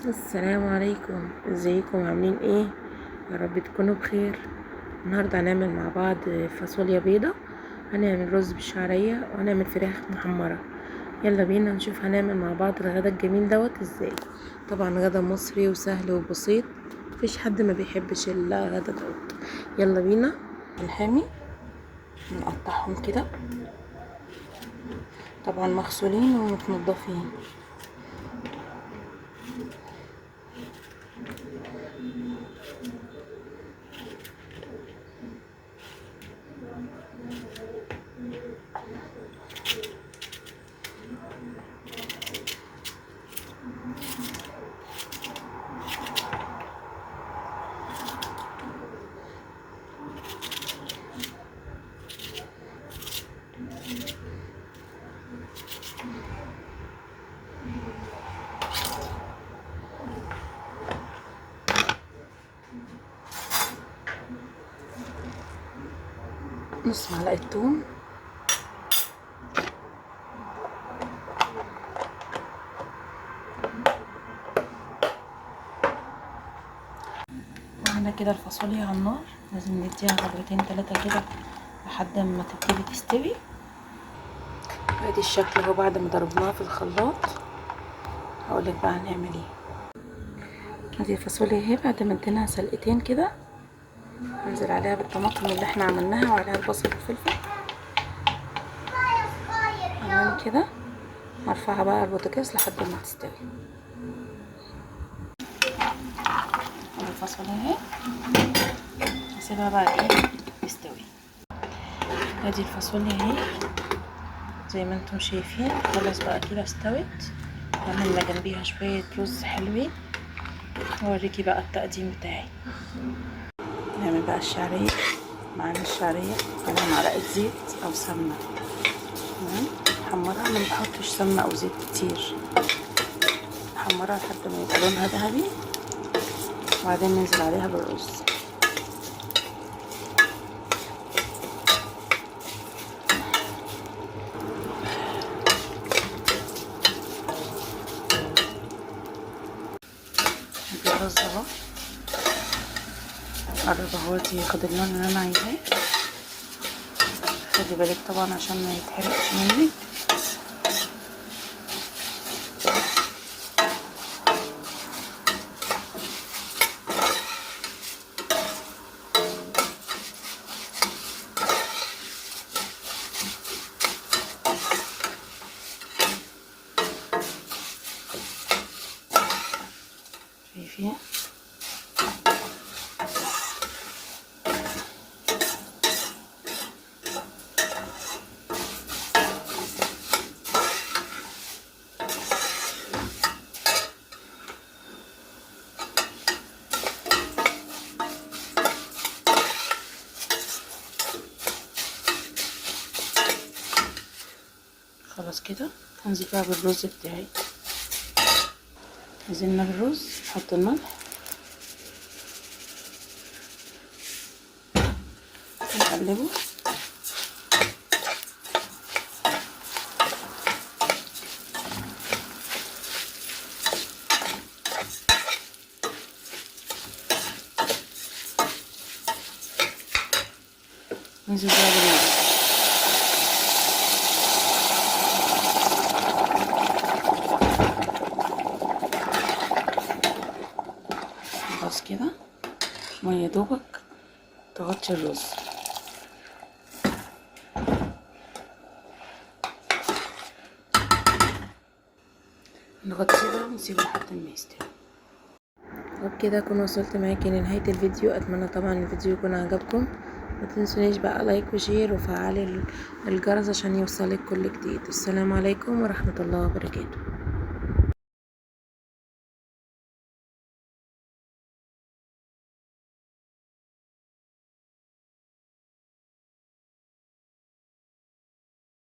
السلام عليكم، ازيكم؟ عاملين ايه؟ يا رب تكونوا بخير. النهارده هنعمل مع بعض فاصوليا بيضة، هنعمل رز بالشعريه، وهنعمل فراخ محمرة. يلا بينا نشوف هنعمل مع بعض الغدا الجميل دوت ازاي. طبعا غدا مصري وسهل وبسيط، مفيش حد ما بيحبش الغدا دوت. يلا بينا. الحامي نقطعهم كده، طبعا مغسولين ومتنضفين. نص معلقة ثوم، وعندنا كده الفاصوليا على النار، لازم نديها غلوتين ثلاثة كده لحد ما تبتدي تستوي. ادي الشكل اهو بعد ما ضربناها في الخلاط. هقولك بقى هنعمل ايه. ادي الفاصوليا اهي بعد ما اديناها سلقتين كده، هنزل عليها بالطماطم اللي احنا عملناها وعليها البصل والفلفل. تمام كده. هرفعها بقى على البوتاجاز لحد ما تستوي. الفاصوليا اهي هسيبها بقى ايه تستوي. ادي الفاصوليا اهي زي ما انتم شايفين، خلاص بقى كده استوت. عملنا جنبيها شوية رز حلوين. اوريكي بقى التقديم بتاعي. نعمل بقى الشعرية. معانا الشعرية، معانا معلقه زيت او سمنه. تمام، نحمرها. ما بحطش سمنه او زيت كتير، نحمرها لحد ما يبقى لونها ذهبي، وبعدين ننزل عليها بالرز. الرز اهو قرب اهوت ياخد اللون اللي انا عايزاه. خلي بالك طبعا عشان ما يتحرقش منك. شايفين؟ خلاص كده هنزل بقى بالرز بتاعي. نزلنا بالرز، نحط الملح، نقلبه. ننزل بقى بالملح. خلاص كده مية دوبك تغطي الرز. نغطيه بقى ونسيبه لحد ما يستوي. وبكده اكون وصلت معاكي لنهاية الفيديو. اتمنى طبعا الفيديو يكون عجبكم. ما تنسونيش بقى like و share وفعلي الجرس عشان يوصلك كل جديد. السلام عليكم ورحمة الله وبركاته.